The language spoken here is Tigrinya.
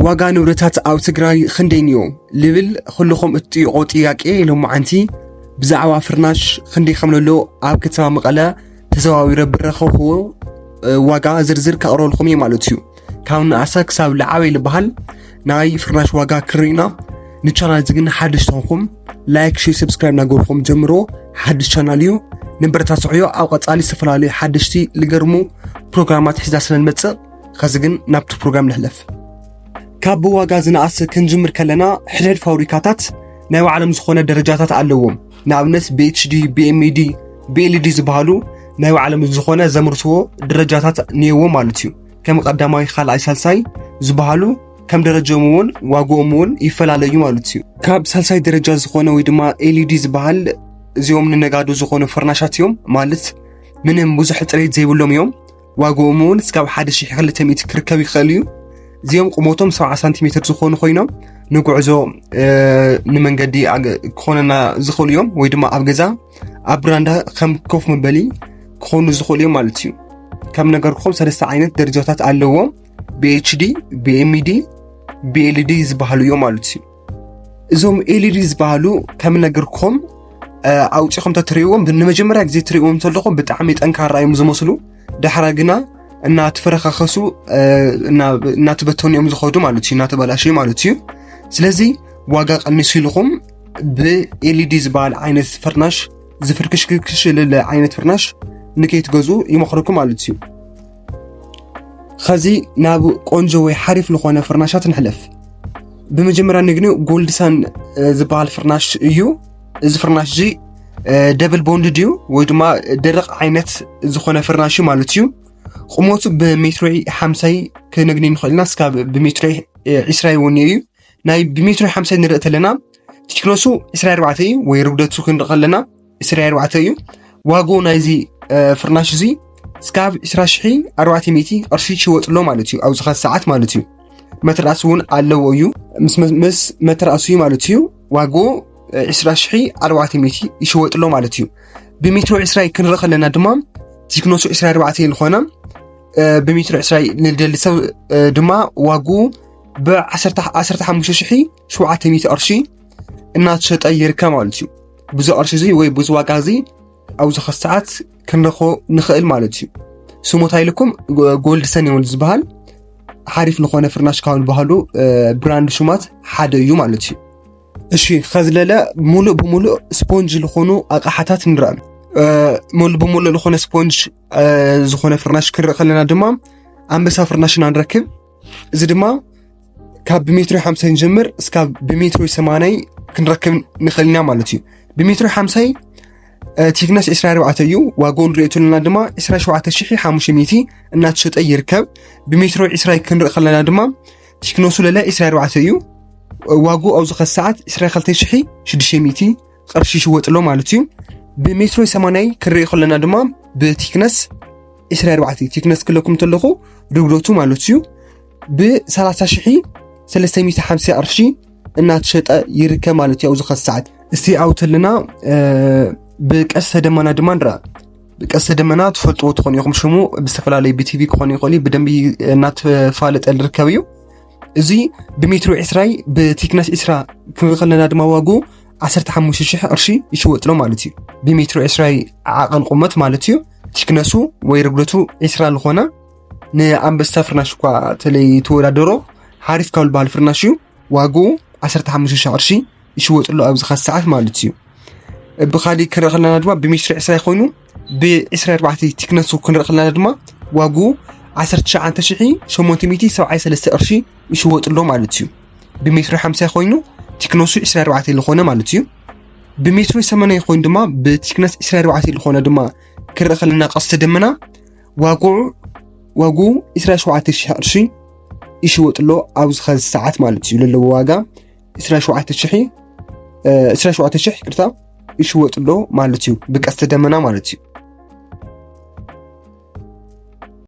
ዋጋ ንብረታት ኣብ ትግራይ ክንደይ ንዮ ልብል ኩልኹም እትጥይቆ ጥያቄ ሎማዓንቲ ብዛዕባ ፍርናሽ ክንደይ ከም ዘሎ ኣብ ከተማ መቐለ ተዘዋዊረ ብረኸብኩዎ ዋጋ ዝርዝር ከቕርበልኩም እየ ማለት እዩ። ካብ ንኣሰ ክሳብ ለዓበይ ዝበሃል ናይ ፍርናሽ ዋጋ ክርኢና ንቻናል እዚ ግን ሓድሽ ተኾንኩም ላይክ ሸር ሰብስክራይብ እናገበርኩም ጀምሮ። ሓድሽ ቻናል እዩ ንበረታትዑዮ። ኣብ ቀፃሊ ዝተፈላለዩ ሓደሽቲ ልገርሙ ፕሮግራማት ሒዛ ስለንመፅእ ከዚ ግን ናብቲ ፕሮግራም ንሕለፍ። ካብ ብዋጋ ዝነኣስ ክንጅምር ከለና ሕድሕድ ፋብሪካታት ናይ ባዕሎም ዝኾነ ደረጃታት ኣለዎም። ንኣብነት BHD፣ BMD፣ BLD ዝበሃሉ ናይ ባዕሎም ዝኾነ ዘምርትዎ ደረጃታት ነይዎ ማለት እዩ። ከም ቀዳማይ ካልኣይ ሳልሳይ ዝበሃሉ ከም ደረጃኦም እውን ዋግኦም እውን ይፈላለዩ ማለት እዩ። ካብ ሳልሳይ ደረጃ ዝኾነ ወይ ድማ LED ዝበሃል እዚኦም ንነጋዶ ዝኾኑ ፍርናሻት እዮም ማለት ምንም ብዙሕ ፅሬት ዘይብሎም እዮም። ዋግኦም እውን እስካብ ሓደ ሺሕ ክልተ ሚእቲ ክርከብ ይኽእል እዩ። እዚኦም ቁመቶም ሰብዓ ሳንቲሜትር ዝኾኑ ኮይኖም ንጉዕዞ ንመንገዲ ክኾነና ዝኽእሉ እዮም ወይ ድማ ኣብ ገዛ ኣብ ብራንዳ ከም ኮፍ መበሊ ክኾኑ ዝኽእሉ እዮም ማለት እዩ። ከም ነገርኩም ሰለስተ ዓይነት ደረጃታት ኣለዎም። BHD፣ BMD፣ BLD ዝበሃሉ እዮም ማለት እዩ። እዞም LED ዝበሃሉ ከም ነገርኩም ኣውፂኹም ተትርእይዎም ንመጀመርያ ግዜ ትርእይዎም እንተለኹም ብጣዕሚ ጠንካራ እዮም ዝመስሉ። ዳሕራ ግና እናተፈረኻኸሱ እናተበተኑ እዮም ዝኸዱ ማለት እዩ፣ እናተበላሸዩ ማለት እዩ። ስለዚ ዋጋ ቀንሱ ኢልኹም ብ LED ዝበሃል ዓይነት ፍርናሽ ዝፍርክሽክሽ ልለ ዓይነት ፍርናሽ ንከይትገዝኡ ይመኽረኩም ማለት እዩ። ኸዚ ናብ ቆንጆ ወይ ሓሪፍ ዝኾነ ፍርናሻት ንሕለፍ። ብመጀመርያ ንግኒ ጎልድሳን ዝበሃል ፍርናሽ እዩ። እዚ ፍርናሽ እዚ ደብል ቦንድ ድዩ ወይ ድማ ደረቕ ዓይነት ዝኾነ ፍርናሽ ማለት እዩ። ቁመቱ ብሜትሮ ሓምሳይ ክነግኒ ንኽእልና እስካብ ብሜትሮ ዒስራ ይወኒ እዩ። ናይ ብሜትሮ ሓምሳይ ንርኢ ተለና ቲክነሱ ዒስራ ኣርባዕተ እዩ ወይ ርግደቱ ክንርኢ ከለና ዒስራ ኣርባዕተ እዩ። ዋግኡ ናይዚ ፍርናሽ እዚ እስካብ ዒስራ ሽሕ ኣርባዕተ ሚእቲ ቅርሺ ይሽወጥሎ ማለት እዩ። ኣብዚ ኸዚ ሰዓት ማለት እዩ። መተርኣሲ እውን ኣለዎ እዩ። ምስ መተርኣሱ ማለት እዩ ዋግኡ ዒስራ ሽሕ ኣርባዕተ ሚእቲ ይሽወጥሎ ማለት እዩ። ብሜትሮ ዒስራ ክንርኢ ከለና ድማ ቲክነሱ ዒስራ ኣርባዕተ ዝኾነ ብሜትሮ ዒስራ ንደሊ ሰብ ድማ ዋግኡ ብ ዓሰርተ ሓሙሽተ ሽሕ ሸውዓተ ሚእቲ ቅርሺ እናተሸጠ ይርከብ ማለት እዩ። ብዙ ቅርሺ እዚ ወይ ብዙ ዋጋ እዚ ኣብዚ ኸዚ ሰዓት ክንረኽቦ ንኽእል ማለት እዩ። ስሙ እንታይ ኢልኩም ጎልድሰን እዮም ዝበሃል። ሓሪፍ ዝኾነ ፍርናሽ ካብ ዝበሃሉ ብራንድ ሹማት ሓደ እዩ ማለት እዩ። እሺ ኸዚ ለለ ሙሉእ ብሙሉእ ስፖንጅ ዝኾኑ ኣቕሓታት ንረአ። ሙሉእ ብሙሉእ ዝኾነ ስፖንጅ ዝኾነ ፍርናሽ ክንርኢ ከለና ድማ ኣንበሳ ፍርናሽ ኢና ንረክብ። እዚ ድማ ካብ ብሜትሮ ሓምሳይ ንጀምር እስካብ ብሜትሮ ሰማንያ ክንረክብ ንኽእል ኢና ማለት እዩ። ብሜትሮ ሓምሳይ ቲክነስ ዒስራ ኣርባዕተ እዩ። ዋግኡ ንሪኦ ተለና ድማ ዒስራ ሸውዓተ ሽሕ ሓሙሽተ ሚእቲ እናተሸጠ ይርከብ። ብሜትሮ ዒስራ ክንርኢ ከለና ድማ ቲክነሱ ለለ ዒስራ ኣርባዕተ እዩ። ዋግኡ ኣብዚ ኸዚ ሰዓት ዒስራ ክልተ ሽሕ ሽዱሽተ ሚእቲ ቅርሺ ይሽወጥሎ ማለት እዩ። ብሜትሮ ሰማንያ ክንርኢ ከለና ድማ ብቲክነስ ዒስራ ኣርባዕተ ቲክነስ ክለኩም ተለኹ ርግደቱ ማለት እዩ ብሰላሳ ሽሕ ሰለስተ ሚእቲ ሓምሳ ቅርሺ እናተሸጠ ይርከብ ማለት እዩ። ኣብዚ ኸዚ ሰዓት እስቲ ኣብኡ ተለና ብቀስተ ደመና ድማ ንረኣ። ብቀስተ ደመና ትፈልጥዎ ትኾኑ ኢኹም። ሽሙ ብዝተፈላለዩ ብቲቪ ክኾኑ ይኽእሉ ብደንቢ እናተፋለጠ ዝርከብ እዩ። እዚ ብሜትሮ ዒስራ ብቲክነስ ዒስራ ክንርኢ ከለና ድማ ዋግኡ ዓሰርተ ሓሙሽተ ሽሕ ቅርሺ ይሽወጥሎ ማለት እዩ። ብሜትሮ ዒስራ ዓቐን ቁመት ማለት እዩ። ቲክነሱ ወይ ርግደቱ ዒስራ ዝኾነ ንኣንበሳ ፍርናሽ እኳ ተለይ ተወዳደሮ ሓሪፍ ካብ ዝበሃል ፍርናሽ እዩ። ዋግኡ ዓሰርተ ሓሙሽተ ሽሕ ቅርሺ ይሽወጥሎ ኣብዚ ኸዚ ሰዓት ማለት እዩ። ብኻሊእ ክንርኢ ከለና ድማ ብሜትሮ ዒስራ ኮይኑ ብ ዒስራ ኣርባዕተ ቲክነሱ ክንርኢ ከለና ድማ ዋግኡ ዓሰርተ ትሽዓተ ሽሕ ሸሞንተ ሚእቲ ሰብዓን ሰለስተን ቅርሺ ይሽወጥሎ ማለት እዩ። ብሜትሮ ሓምሳ ኮይኑ ቲክነሱ ዒስራ ኣርባዕተ ዝኾነ ማለት እዩ። ብሜትሮ ሰማንያ ኮይኑ ድማ ብቲክነስ ዒስራ ኣርባዕተ ዝኾነ ድማ ክንርኢ ከለና ቀስተ ደመና ዋግኡ ዋግኡ ዒስራ ሸውዓተ ሽሕ ቅርሺ ይሽወጥሎ ኣብዚ ኸዚ ሰዓት ማለት እዩ። ለለዎ ዋጋ ዒስራ ሸውዓተ ሽሕ ዒስራ ሸውዓተ ሽሕ ይቅርታ ይሽወጥሎ ማለት እዩ። ብቀስተ ደመና ማለት እዩ።